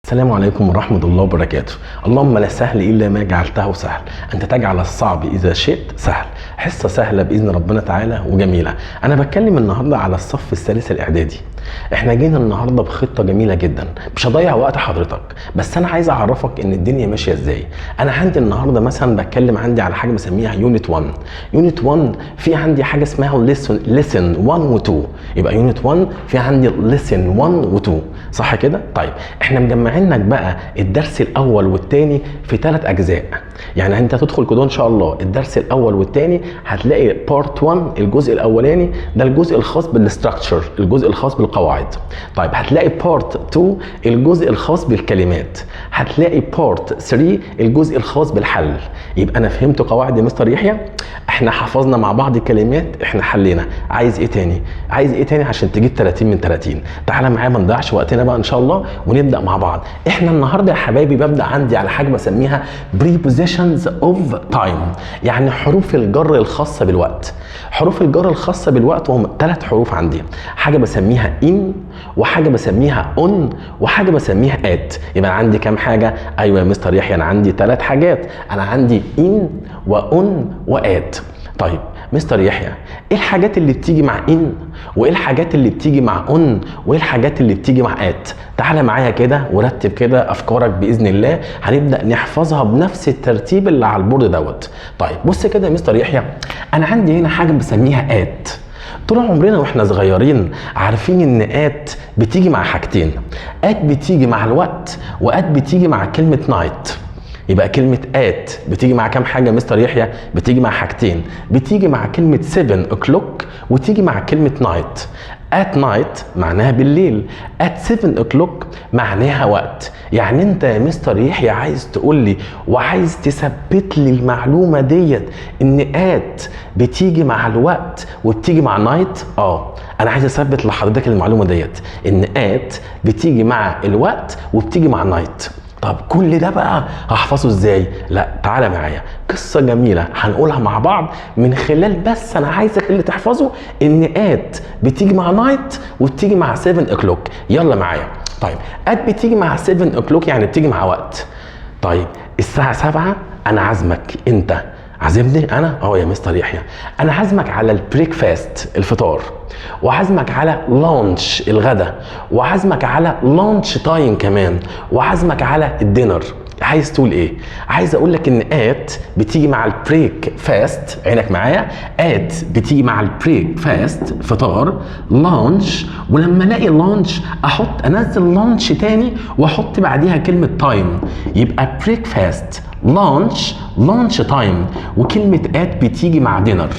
السلام عليكم ورحمة الله وبركاته. اللهم لا سهل إلا ما جعلته سهل، أنت تجعل الصعب إذا شئت سهل. حصة سهلة بإذن ربنا تعالى وجميلة. أنا بتكلم النهاردة على الصف الثالث الإعدادي. احنا جينا النهاردة بخطة جميلة جدا، مش هضيع وقت حضرتك، بس أنا عايز أعرفك إن الدنيا ماشية إزاي. أنا عندي النهاردة مثلا بتكلم عندي على حاجة بسميها unit 1. unit 1 في عندي حاجة اسمها lesson 1 و 2. يبقى unit 1 في عندي lesson 1 و 2، صح كده؟ طيب احنا مجمعين لك بقى الدرس الاول والثاني في ثلاث اجزاء. يعني انت تدخل كده ان شاء الله الدرس الاول والثاني هتلاقي part 1، الجزء الاولاني ده الجزء الخاص بال structure، الجزء الخاص بالقواعد. طيب هتلاقي part 2 الجزء الخاص بالكلمات، هتلاقي part 3 الجزء الخاص بالحل. يبقى انا فهمت قواعد يا مستر يحيى، احنا حفظنا مع بعض الكلمات، احنا حلينا. عايز ايه تاني؟ عايز ايه تاني عشان تجيب 30 من 30؟ تعالى معايا ما نضيعش وقتنا بقى ان شاء الله ونبدا مع بعض. احنا النهارده يا حبايبي ببدا عندي على حاجة بسميها prepositions of time، يعني حروف الجر الخاصة بالوقت. حروف الجر الخاصة بالوقت هم ثلاث حروف عندي، حاجة بسميها in، وحاجه بسميها on، وحاجه بسميها at. يبقى عندي كام حاجة؟ ايوه يا مستر يحيى انا عندي ثلاث حاجات، انا عندي in و on و at. طيب مستر يحيى، ايه الحاجات اللي بتيجي مع in، وايه الحاجات اللي بتيجي مع on، وايه الحاجات اللي بتيجي مع at؟ تعالى معايا كده ورتب كده افكارك، باذن الله هنبدا نحفظها بنفس الترتيب اللي على ال board دوت. طيب بص كده يا مستر يحيى، انا عندي هنا حاجة بسميها at. طول عمرنا واحنا صغيرين عارفين ان at بتيجي مع حاجتين، at بتيجي مع الوقت، و at بتيجي مع كلمة night. يبقى كلمة at بتيجي مع كام حاجة مستر يحيى؟ بتيجي مع حاجتين، بتيجي مع كلمة 7 o'clock وتيجي مع كلمة night. at night معناها بالليل، at 7 o'clock معناها وقت. يعني انت يا مستر يحيى عايز تقول لي وعايز تثبت لي المعلومة ديت ان at بتيجي مع الوقت وبتيجي مع night؟ اه، انا عايز اثبت لحضرتك المعلومة ديت ان at بتيجي مع الوقت وبتيجي مع night. طب كل ده بقى هحفظه ازاي؟ لا تعالى معايا، قصة جميلة هنقولها مع بعض من خلال، بس انا عايزك اللي تحفظه ان at بتيجي مع night وبتيجي مع 7 o'clock. يلا معايا. طيب at بتيجي مع 7 o'clock، يعني بتيجي مع وقت. طيب الساعة 7 انا عازمك، انت عازمني انا؟ اه يا مستر يحيى انا عازمك على ال breakfast الفطار، وعازمك على lunch الغدا، وعازمك على lunch time كمان، وعازمك على ال dinner. عايز تقول ايه؟ عايز اقول لك ان at بتيجي مع ال breakfast، عينك معايا، at بتيجي مع ال breakfast فطار، lunch، ولما الاقي lunch احط انزل lunch تاني واحط بعديها كلمة time. يبقى breakfast، lunch، lunch time، وكلمه at بتيجي مع dinner.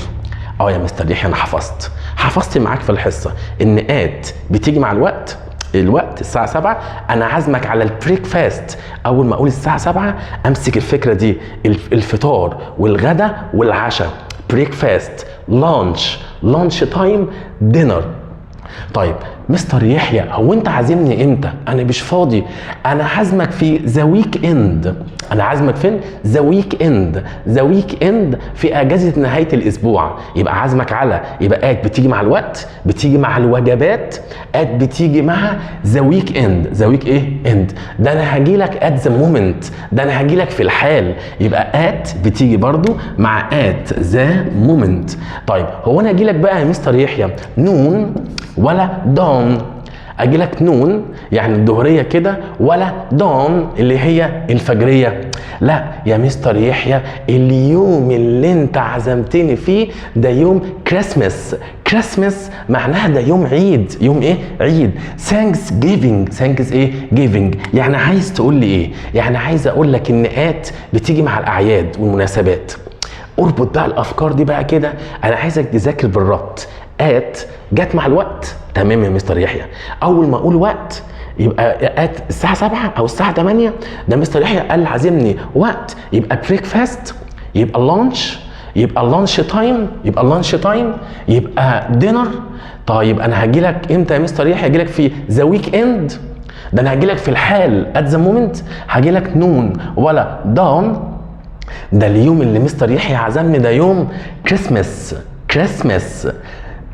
اه يا مستر يحيى انا حفظت، حفظت معاك في الحصة ان at بتيجي مع الوقت، الوقت الساعة 7 أنا عازمك على ال breakfast. أول ما أقول الساعة 7 أمسك الفكرة دي، الفطار والغدا والعشاء، breakfast، lunch، lunch time، dinner. طيب مستر يحيى هو انت عازمني امتى؟ انا مش فاضي. انا عازمك في the weekend. انا عازمك فين؟ the weekend. the weekend في اجازه نهاية الاسبوع. يبقى عازمك على، يبقى at بتيجي مع الوقت، بتيجي مع الوجبات، at بتيجي مع the weekend. the week ايه؟ end. ده انا هاجي لك at the moment، ده انا هاجي لك في الحال. يبقى at بتيجي برضو مع at the moment. طيب هو انا اجي لك بقى يا مستر يحيى noon ولا dawn؟ اجي لك noon يعني الظهريه كده، ولا dawn اللي هي الفجريه؟ لا يا مستر يحيى، اليوم اللي انت عزمتني فيه ده يوم Christmas. Christmas معناها ده يوم عيد. يوم ايه؟ عيد. Thanksgiving. thanks ايه؟ giving. يعني عايز تقول لي ايه؟ يعني عايز اقول لك ان at بتيجي مع الاعياد والمناسبات. اربط بقى الافكار دي بقى كده، انا عايزك تذاكر بالربط. at جت مع الوقت، تمام يا مستر يحيى. اول ما اقول وقت يبقى at الساعة 7 او الساعة 8، ده مستر يحيى قال عازمني وقت، يبقى breakfast، يبقى lunch، يبقى lunch time، يبقى lunch time، يبقى dinner. طيب انا هاجي لك امتى يا مستر يحيى؟ هاجي لك في the weekend، ده انا هاجي لك في الحال at the moment. هاجي لك noon ولا dawn؟ ده اليوم اللي مستر يحيى عزمني ده يوم Christmas. Christmas.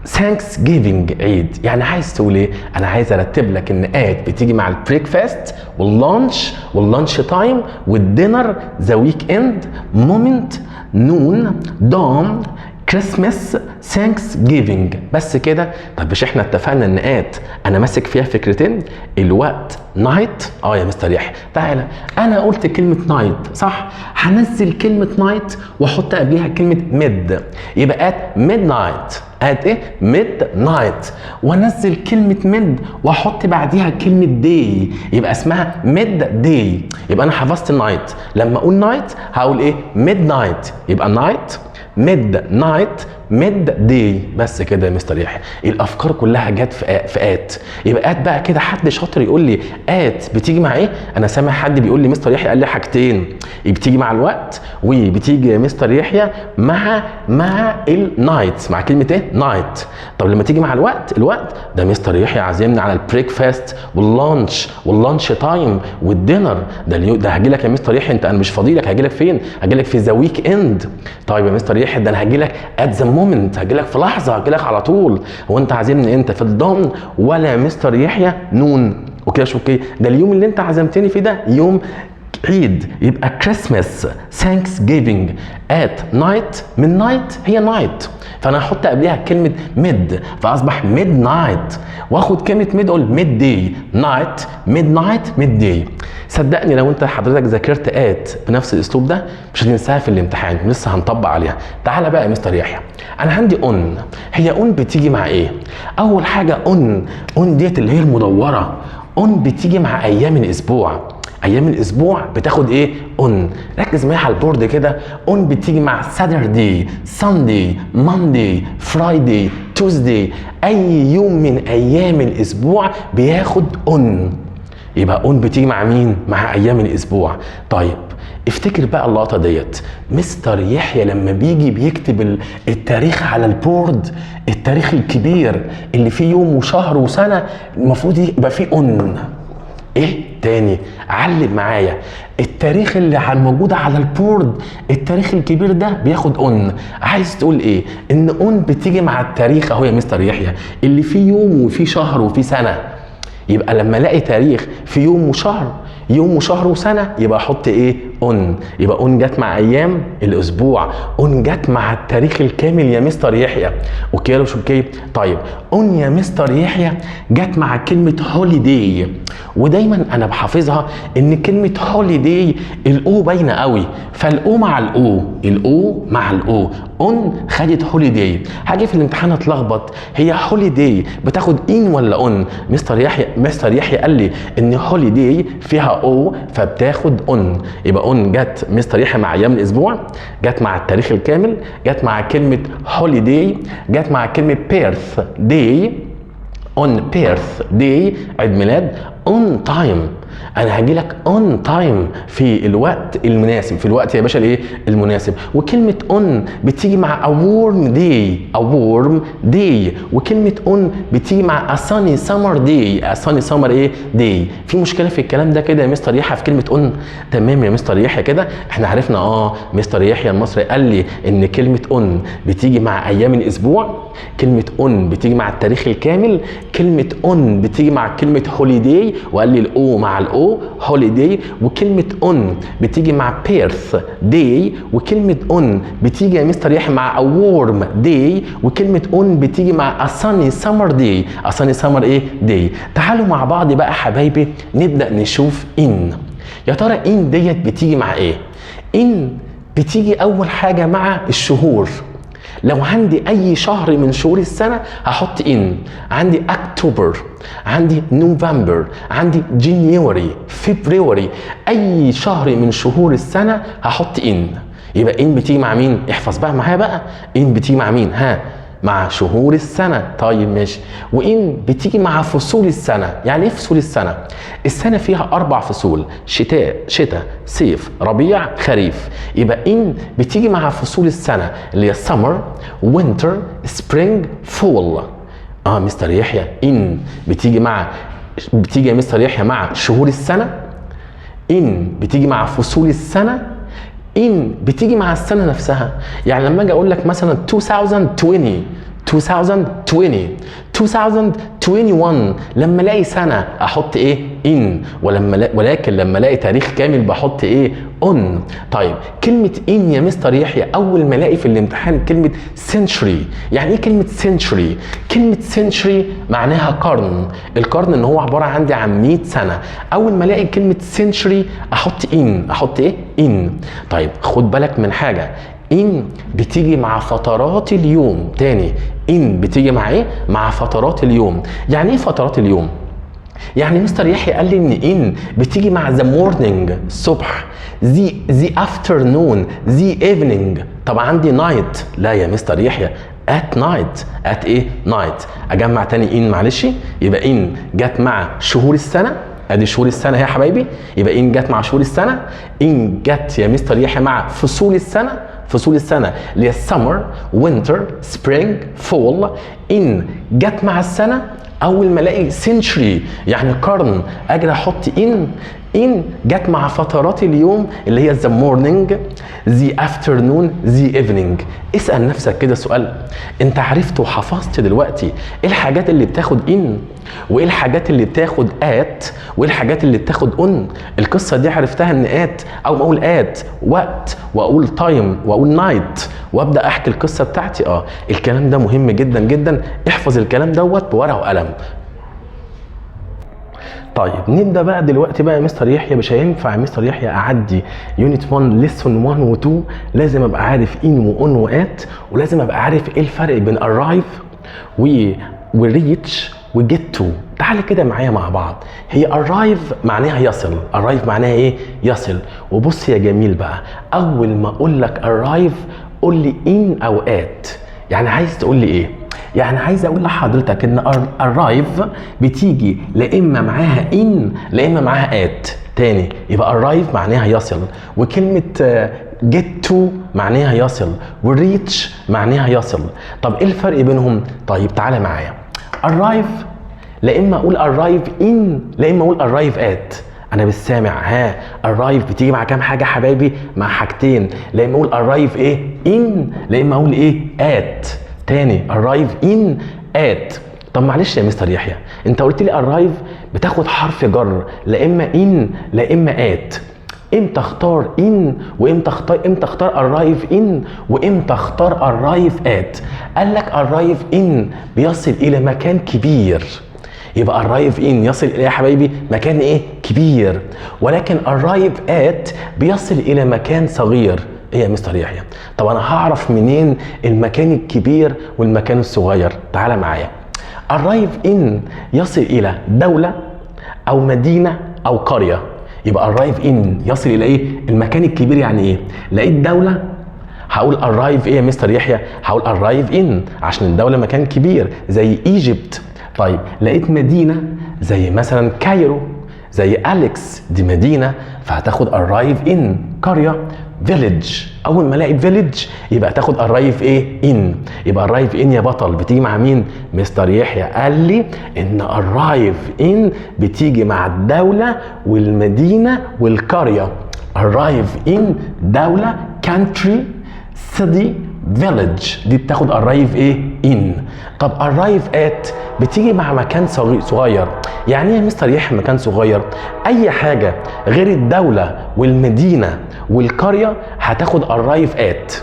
Thanksgiving عيد. يعني عايز تقول ايه؟ انا عايز ارتب لك ان at بتيجي مع ال breakfast وال lunch وال lunch time وال dinner، the weekend، moment، noon، dawn، Christmas، Thanksgiving. بس كده. طب مش احنا اتفقنا ان at انا ماسك فيها فكرتين؟ الوقت night. اه يا مستر يحيى، تعالى، انا قلت كلمة night صح؟ هنزل كلمة night واحط قبليها كلمة mid، يبقى at midnight. at ايه؟ midnight. وانزل كلمة mid واحط بعديها كلمة day، يبقى اسمها midday. يبقى انا حفظت ال night، لما اقول night هقول ايه؟ midnight. يبقى night، midnight، midday. بس كده يا مستر يحيى، الافكار كلها جت في at. يبقى at بقى كده، حد شاطر يقول لي at بتيجي مع ايه؟ انا سامع حد بيقول لي مستر يحيى قال لي حاجتين، بتيجي مع الوقت وبتيجي يا مستر يحيى مع ال night، مع كلمة ايه؟ night. طب لما تيجي مع الوقت، الوقت ده مستر يحيى عازمنا على ال breakfast وال lunch وال lunch time وال dinner. ده اليوم ده هاجي لك يا مستر يحيى، انت انا مش فاضي لك، هاجي لك فين؟ هاجي لك في the weekend. طيب يا مستر يحيى، ده انا هاجي لك at the moment، هاجي لك في لحظه، هاجي لك على طول. هو انت عازمني انت في ال dawn ولا يا مستر يحيى noon؟ okay مش okay؟ ده اليوم اللي انت عزمتني فيه ده يوم عيد، يبقى Christmas، Thanksgiving. at night، من night هي night، فانا هحط قبلها كلمة mid فاصبح midnight، واخد كلمة mid اقول midday. night، midnight، midday. صدقني لو انت حضرتك ذاكرت at بنفس الاسلوب ده مش هتنساها في الامتحان. لسه هنطبق عليها. تعالى بقى يا مستر يحيى، انا عندي on. هي on بتيجي مع ايه؟ اول حاجة on، on ديت اللي هي المدوره، on بتيجي مع ايام الاسبوع. ايام الاسبوع بتاخد ايه؟ on. ركز معايا على ال board كده. on بتيجي مع Saturday، Sunday، Monday، Friday، Tuesday. اي يوم من ايام الاسبوع بياخد on. يبقى on بتيجي مع مين؟ مع ايام الاسبوع. طيب افتكر بقى اللقطة ديت، مستر يحيى لما بيجي بيكتب التاريخ على ال board، التاريخ الكبير اللي فيه يوم وشهر وسنه، المفروض يبقى فيه on. ايه تاني؟ علم معايا، التاريخ اللي موجود على ال board، التاريخ الكبير ده بياخد on. عايز تقول ايه؟ ان on بتيجي مع التاريخ اهو يا مستر يحيى اللي فيه يوم وفيه شهر وفيه سنه. يبقى لما الاقي تاريخ في يوم وشهر، يوم وشهر وسنه، يبقى احط ايه؟ on. يبقى on جت مع ايام الاسبوع، on جت مع التاريخ الكامل يا مستر يحيى. okay ولا مش okay؟ طيب on يا مستر يحيى جت مع كلمة holiday، ودايما انا بحافظها ان كلمة holiday ال O باينة قوي، فال O مع ال O، ال O مع ال O. on خدت holiday. هاجي في الامتحان اتلخبط، هي holiday بتاخد in ولا on؟ مستر يحيى، مستر يحيى قال لي ان holiday فيها O فبتاخد on. يبقى on جت مستر يحيى مع ايام الاسبوع، جت مع التاريخ الكامل، جت مع كلمة holiday، جت مع كلمة birthday، on birthday عيد ميلاد، on time، انا هاجي لك on time في الوقت المناسب، في الوقت يا باشا الايه؟ المناسب. وكلمه on بتيجي مع a warm day، a warm day. وكلمه on بتيجي مع a sunny summer day، a sunny summer ايه؟ day. في مشكلة في الكلام ده كده يا مستر يحيى في كلمة on؟ تمام يا مستر يحيى كده، احنا عرفنا. مستر يحيى المصري قال لي ان كلمة on بتيجي مع ايام الاسبوع، كلمة on بتيجي مع التاريخ الكامل، كلمة on بتيجي مع كلمة holiday، وقال لي ال O مع ال O holiday، وكلمه on بتيجي مع birthday، وكلمه on بتيجي يا مستر يحيى مع a warm day، وكلمه on بتيجي مع a sunny summer day، a sunny summer ايه؟ day. تعالوا مع بعض بقى حبايبي نبدا نشوف in. يا ترى in ديت بتيجي مع ايه؟ in بتيجي اول حاجة مع الشهور. لو عندي اي شهر من شهور السنة هحط in. عندي اكتوبر، عندي نوفمبر، عندي January، February، اي شهر من شهور السنة هحط in. يبقى in بتيجي مع مين؟ احفظ بقى معايا بقى، in بتيجي مع مين؟ ها، مع شهور السنة. طيب ماشي. و in بتيجي مع فصول السنة. يعني ايه فصول السنة؟ السنة فيها أربع فصول: شتاء، صيف، ربيع، خريف. يبقى in بتيجي مع فصول السنة اللي هي summer، winter، spring، fall. مستر يحيى، in بتيجي يا مستر يحيى مع شهور السنة، in بتيجي مع فصول السنة، in بتيجي مع السنة نفسها. يعني لما اجي اقول لك مثلا 2020، 2020، 2021. لما الاقي سنة احط ايه؟ in. ولكن لما الاقي تاريخ كامل بحط ايه؟ on. طيب كلمة in يا مستر يحيى، اول ما الاقي في الامتحان كلمة century. يعني ايه كلمة century؟ كلمة century معناها قرن. القرن ان هو عبارة عندي عن 100 سنه. اول ما الاقي كلمة century احط in. احط ايه؟ in. طيب خد بالك من حاجه، in بتيجي مع فترات اليوم. تاني، in بتيجي مع ايه؟ مع فترات اليوم. يعني ايه فترات اليوم؟ يعني مستر يحيى قال لي ان in بتيجي مع the morning الصبح، the afternoon، the evening. طب عندي night؟ لا يا مستر يحيى، at night. at ايه؟ night. اجمع تاني in، معلش، يبقى in جت مع شهور السنه. ادي شهور السنة اهي يا حبايبي. يبقى in جت مع شهور السنه. in جت يا مستر يحيى مع فصول السنه، فصول السنة اللي هي summer، winter، spring، fall. in جت مع السنه. اول ما الاقي century يعني قرن اجي احط in. in جت مع فترات اليوم اللي هي the morning، the afternoon، the evening. اسال نفسك كده سؤال، انت عرفت وحفظت دلوقتي ايه الحاجات اللي بتاخد in، وايه الحاجات اللي بتاخد at، وايه الحاجات اللي بتاخد on؟ القصة دي عرفتها ان at، او ما اقول at وقت واقول time واقول night وابدا احكي القصة بتاعتي. الكلام ده مهم جدا جدا، احفظ الكلام دوت بورقه وقلم. طيب نبدا بقى دلوقتي بقى يا مستر يحيى، مش هينفع يا مستر يحيى اعدي unit 1 lesson 1 و 2، لازم ابقى عارف in و on و at، ولازم ابقى عارف ايه الفرق بين arrive و reach و get to. تعالى كده معايا مع بعض. هي arrive معناها يصل. arrive معناها ايه؟ يصل. وبص يا جميل بقى، اول ما اقول لك arrive قول لي in او at. يعني عايز تقول لي ايه؟ يعني عايز اقول لحضرتك ان arrive بتيجي لا اما معاها in لا اما معاها at. تاني، يبقى arrive معناها يصل، وكلمه get to معناها يصل، و reach معناها يصل. طب ايه الفرق بينهم؟ طيب تعالى معايا، arrive لا اما اقول arrive in لا اما اقول arrive at. انا مش سامع. ها، arrive بتيجي مع كام حاجة حبايبي؟ مع حاجتين، لا اما اقول arrive ايه؟ in، لا اما اقول ايه؟ at. تاني، arrive in، at. طب معلش يا مستر يحيى، انت قلت لي arrive بتاخد حرف جر لا اما in لا اما at، امتى اختار in وامتى اختار، امتى اختار arrive in وامتى اختار arrive at؟ قال لك arrive in بيصل الى مكان كبير. يبقى arrive in يصل الى يا حبايبي مكان ايه؟ كبير. ولكن arrive at بيصل الى مكان صغير. ايه يا مستر يحيى؟ طب انا هعرف منين المكان الكبير والمكان الصغير؟ تعالى معايا، arrive in يصل الى دولة او مدينة او قرية. يبقى arrive in يصل الى ايه؟ المكان الكبير. يعني ايه؟ لقيت دولة هقول arrive ايه يا مستر يحيى؟ هقول arrive in عشان الدولة مكان كبير زي Egypt. طيب لقيت مدينة زي مثلا Cairo، زي أليكس، دي مدينة فهتاخد arrive in. قرية village، اول ما الاقي village يبقى تاخد arrive ايه؟ in. يبقى arrive in يا بطل بتيجي مع مين؟ مستر يحيى قال لي ان arrive in بتيجي مع الدولة والمدينة والقرية. arrive in دولة، country، city، village، دي بتاخد arrive ايه؟ in. طب arrive at بتيجي مع مكان صغير. يعني ايه يا مستر يحيى مكان صغير؟ اي حاجة غير الدولة والمدينة والقريه هتاخد arrive at.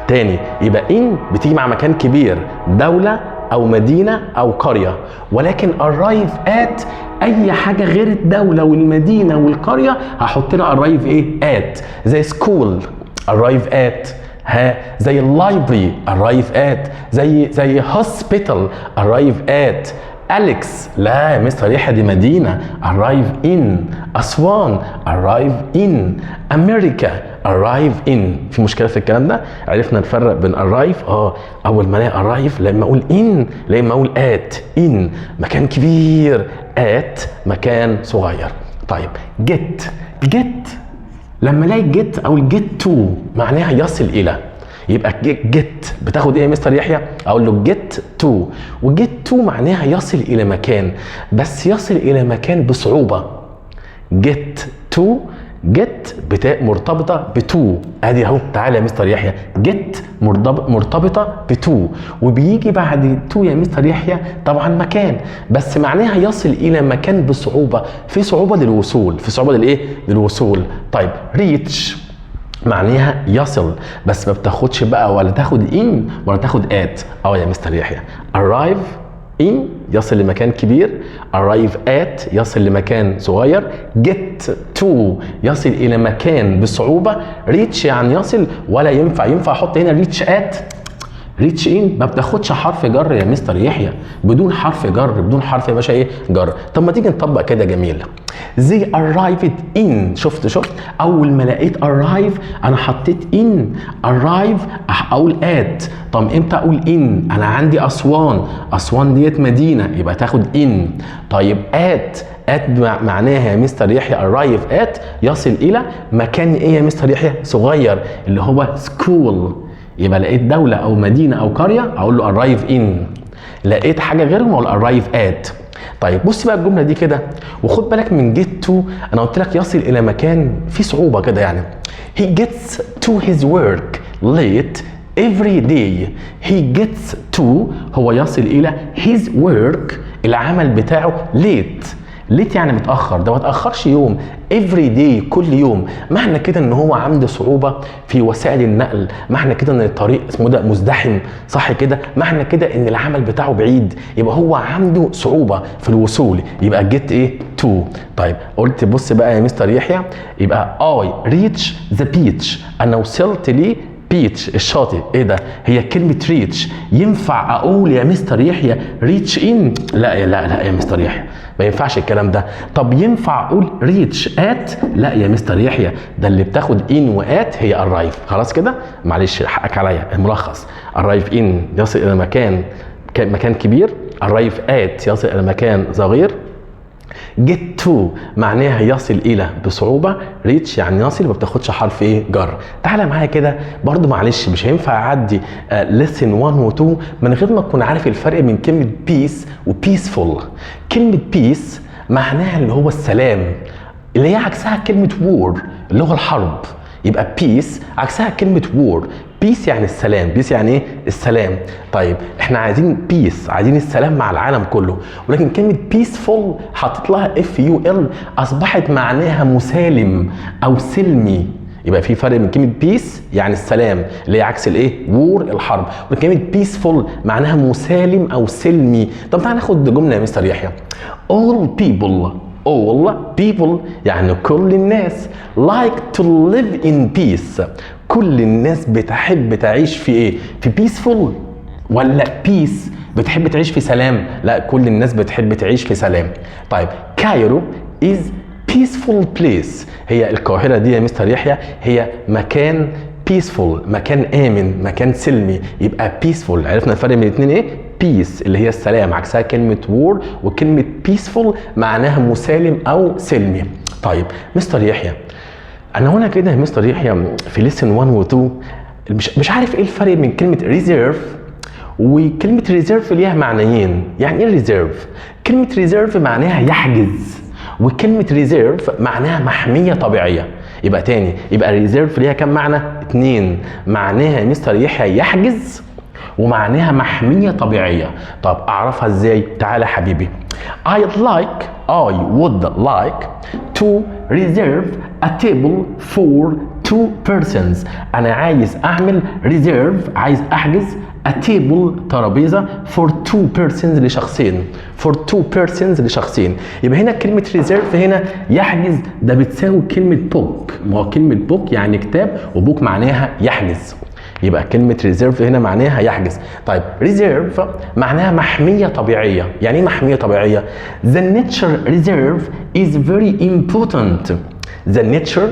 تاني، يبقى in بتيجي مع مكان كبير، دولة او مدينة او قريه، ولكن arrive at اي حاجة غير الدولة والمدينة والقريه هحط لها arrive ايه؟ at. زي school arrive at، ها، زي ال library arrive at، زي hospital arrive at. أليكس، لا يا مستر يحيى دي مدينة، arrive in. أسوان arrive in. أمريكا arrive in. في مشكلة في الكلام ده؟ عرفنا نفرق بين arrive؟ أول ما الاقي arrive لا اما أقول in لا اما أقول at. in مكان كبير، at مكان صغير. طيب get، get لما الاقي get او get to معناها يصل الى. يبقى get بتاخد ايه يا مستر يحيى؟ اقول له get to. و get to معناها يصل الى مكان، بس يصل الى مكان بصعوبه. get to get بتاء مرتبطة ب to. ادي اهو، تعالى يا مستر يحيى، get مرتبطة ب to، وبيجي بعد to يا مستر يحيى طبعا مكان، بس معناها يصل الى مكان بصعوبه، في صعوبة للوصول، في صعوبة للايه؟ للوصول. طيب reach معناها يصل، بس ما بتاخدش بقى ولا تاخد in ولا تاخد at. اه يا مستر يحيى، arrive in يصل لمكان كبير، arrive at يصل لمكان صغير، get to يصل الى مكان بصعوبه، reach يعني يصل. ولا ينفع، ينفع احط هنا reach at؟ reach in ما بتاخدش حرف جر يا مستر يحيى، بدون حرف جر، بدون حرف يا باشا ايه؟ جر. طب ما تيجي نطبق كده. جميل. they arrived in، شفت؟ شفت؟ اول ما لقيت arrive انا حطيت in. arrive اقول at. طب امتى اقول in؟ انا عندي اسوان، اسوان ديت مدينه، يبقى تاخد in. طيب at، at معناها يا مستر يحيى arrive at يصل الى مكان ايه يا مستر يحيى؟ صغير، اللي هو school. يبقى لقيت دولة أو مدينة أو قرية أقول له arrive in، لقيت حاجة غيرهم أقول arrive at. طيب بص بقى الجملة دي كده، وخد بالك من get to. أنا قلت لك يصل إلى مكان فيه صعوبة كده يعني. he gets to his work late every day. he gets to هو يصل إلى his work العمل بتاعه late. late يعني متاخر، ده ما تاخرش يوم، every day كل يوم. معنى كده ان هو عنده صعوبة في وسائل النقل، معنى كده ان الطريق اسمه ده مزدحم، صح كده؟ معنى كده ان العمل بتاعه بعيد، يبقى هو عنده صعوبة في الوصول، يبقى get ايه؟ to. طيب قلت بص بقى يا مستر يحيى، يبقى I reach the beach، انا وصلت ليه beach الشاطئ. ايه ده؟ هي كلمة reach ينفع اقول يا مستر يحيى reach in؟ لا يا لا لا يا مستر يحيى، ما ينفعش الكلام ده. طب ينفع اقول reach at؟ لا يا مستر يحيى، ده اللي بتاخد in و at هي arrive. خلاص كده، معلش حقك عليا. الملخص: arrive in يصل الى مكان مكان كبير، arrive at يصل الى مكان صغير، get to معناها يصل الى بصعوبه، reach يعني يصل ما بتاخدش حرف ايه؟ جر. تعالى معايا كده برضو، معلش مش هينفع اعدي lesson 1 و 2 من غير ما تكون عارف الفرق بين كلمة peace و peaceful. كلمة peace معناها اللي هو السلام، اللي هي عكسها كلمة war اللي هو الحرب. يبقى peace عكسها كلمة war. peace يعني السلام. peace يعني ايه؟ السلام. طيب احنا عايزين peace، عايزين السلام مع العالم كله. ولكن كلمة peaceful حطيت لها F U L اصبحت معناها مسالم او سلمي. يبقى في فرق بين كلمة peace يعني السلام اللي هي عكس الايه؟ war الحرب، وكلمه peaceful معناها مسالم او سلمي. طب تعالى ناخد جملة يا مستر يحيى. all people، all people يعني كل الناس، like to live in peace. كل الناس بتحب تعيش في ايه؟ في peaceful ولا peace؟ بتحب تعيش في سلام؟ لا، كل الناس بتحب تعيش في سلام. طيب Cairo is peaceful place. هي القاهرة دي يا مستر يحيى هي مكان peaceful، مكان آمن، مكان سلمي، يبقى peaceful. عرفنا الفرق بين الاثنين ايه؟ peace اللي هي السلام عكسها كلمة war، وكلمة peaceful معناها مسالم أو سلمي. طيب مستر يحيى، أنا هنا كده يا مستر يحيى في lesson 1 و 2 مش عارف ايه الفرق بين كلمة reserve، وكلمة reserve ليها معنيين. يعني ايه reserve؟ كلمة reserve معناها يحجز، وكلمة reserve معناها محمية طبيعية. يبقى تاني، يبقى reserve ليها كم معنى؟ اتنين. معناها يا مستر يحيى يحجز، ومعناها محمية طبيعية. طب اعرفها ازاي؟ تعالى حبيبي. I'd like، I would like to reserve a table for two persons. انا عايز اعمل reserve، عايز احجز a table ترابيزة for two persons لشخصين، for two persons لشخصين. يبقى هنا كلمة reserve هنا يحجز، ده بتساوي كلمة book. ما هو كلمة book يعني كتاب، و book معناها يحجز. يبقى كلمة reserve هنا معناها يحجز. طيب reserve معناها محمية طبيعية. يعني ايه محمية طبيعية؟ The nature reserve is very important. The nature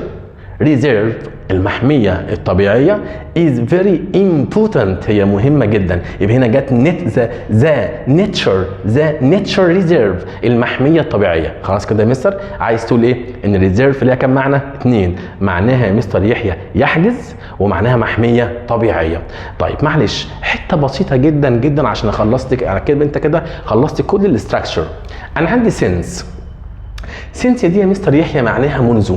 reserve المحمية الطبيعية is very important هي مهمة جدا. يبقى هنا جت نت the nature، the nature reserve المحمية الطبيعية. خلاص كده يا مستر، عايز تقول ايه؟ ان reserve ليها كم معنى؟ اتنين. معناها يا مستر يحيى يحجز، ومعناها محمية طبيعية. طيب معلش حتة بسيطة جدا جدا عشان خلصت على كده، انت كده خلصت كل ال structure. انا عندي since. since دي يا مستر يحيى معناها منذ.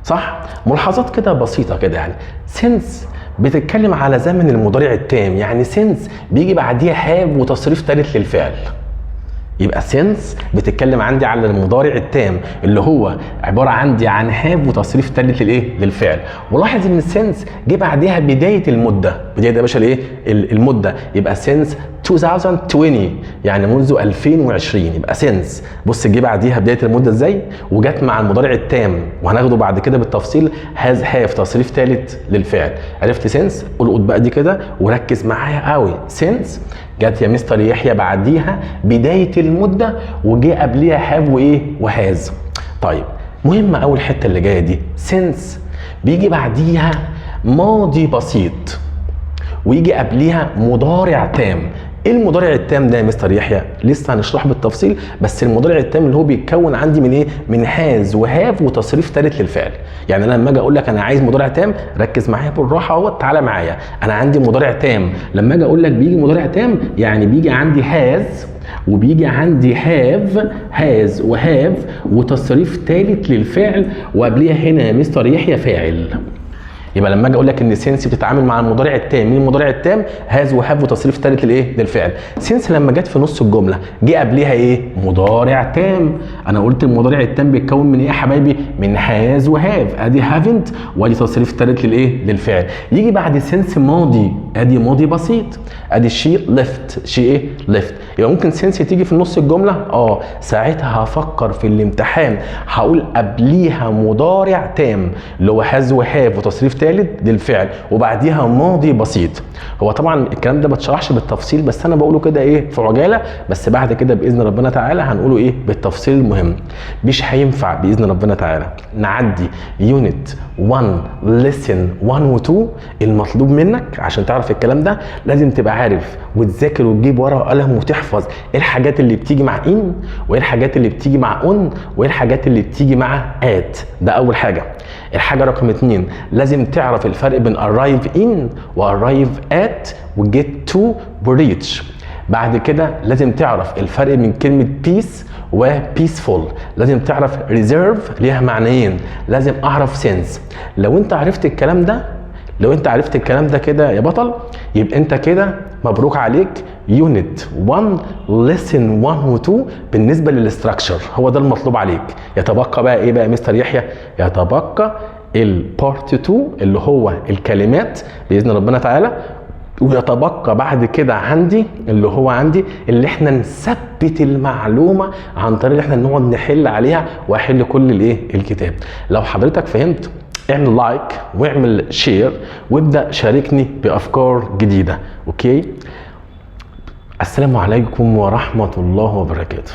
صح؟ ملاحظات كده بسيطة كده، يعني since بتتكلم على زمن المضارع التام، يعني since بيجي بعديها have وتصريف ثالث للفعل. يبقى since بتتكلم عندي على المضارع التام اللي هو عبارة عندي عن have وتصريف ثالث للايه؟ للفعل. ولاحظ ان since جه بعديها بداية المده، بداية يا باشا الايه؟ المده. يبقى since 2020 يعني منذ 2020. يبقى since بص جه بعديها بداية المدة ازاي، وجت مع المضارع التام وهناخده بعد كده بالتفصيل، has have تصريف ثالث للفعل. عرفت since؟ القط بقى دي كده وركز معايا قوي. since جت يا مستر يحيى بعديها بداية المدة وجه قبليها have وايه؟ و has. طيب مهمة اول الحتة اللي جاية دي، since بيجي بعديها ماضي بسيط ويجي قبليها مضارع تام. ايه المضارع التام ده يا مستر يحيى؟ لسه هنشرحه بالتفصيل، بس المضارع التام اللي هو بيتكون عندي من ايه؟ من has و have وتصريف ثالث للفعل. يعني انا لما اجي اقول لك انا عايز مضارع تام، ركز معايا بالراحة اهوت، تعالى معايا. انا عندي مضارع تام، لما اجي اقول لك بيجي مضارع تام يعني بيجي عندي has وبيجي عندي have، has و have وتصريف ثالث للفعل، وقبليها هنا يا مستر يحيى فاعل. يبقى لما اجي اقول لك ان since بتتعامل مع المضارع التام، مين المضارع التام؟ has و have وتصريف ثالث للايه؟ للفعل. since لما جت في نص الجملة جه قبليها ايه؟ مضارع تام. انا قلت المضارع التام بيتكون من ايه يا حبايبي؟ من has و have، ادي haven't وادي تصريف ثالث للايه؟ للفعل. يجي بعد since ماضي، ادي ماضي بسيط، ادي she left، she ايه؟ left. يبقى ممكن since تيجي في نص الجملة، ساعتها هفكر في الامتحان هقول قبليها مضارع تام اللي هو has و have وتصريف ثالث للفعل وبعديها ماضي بسيط. هو طبعا الكلام ده ما اتشرحش بالتفصيل، بس انا بقوله كده ايه في عجاله، بس بعد كده باذن ربنا تعالى هنقوله ايه بالتفصيل المهم. مش هينفع باذن ربنا تعالى نعدي unit 1 lesson 1 و 2. المطلوب منك عشان تعرف الكلام ده لازم تبقى عارف وتذاكر وتجيب ورقة وقلم وتحفظ ايه الحاجات اللي بتيجي مع in وايه الحاجات اللي بتيجي مع on وايه الحاجات اللي بتيجي مع at. ده اول حاجه. الحاجة رقم 2 لازم تعرف الفرق بين arrive in و arrive at و get to و reach. بعد كده لازم تعرف الفرق بين كلمة peace و peaceful، لازم تعرف reserve ليها معنيين، لازم اعرف since. لو انت عرفت الكلام ده، لو انت عرفت الكلام ده كده يا بطل، يبقى انت كده مبروك عليك unit 1 lesson 1 و 2 بالنسبة لل structure. هو ده المطلوب عليك. يتبقى بقى ايه بقى يا مستر يحيى؟ يتبقى ال part 2 اللي هو الكلمات باذن ربنا تعالى، ويتبقى بعد كده عندي اللي هو عندي اللي احنا نثبت المعلومة عن طريق اللي احنا نقعد نحل عليها واحل كل الايه الكتاب. لو حضرتك فهمت اعمل like واعمل share وابدا شاركني بافكار جديده. okay، السلام عليكم ورحمة الله وبركاته.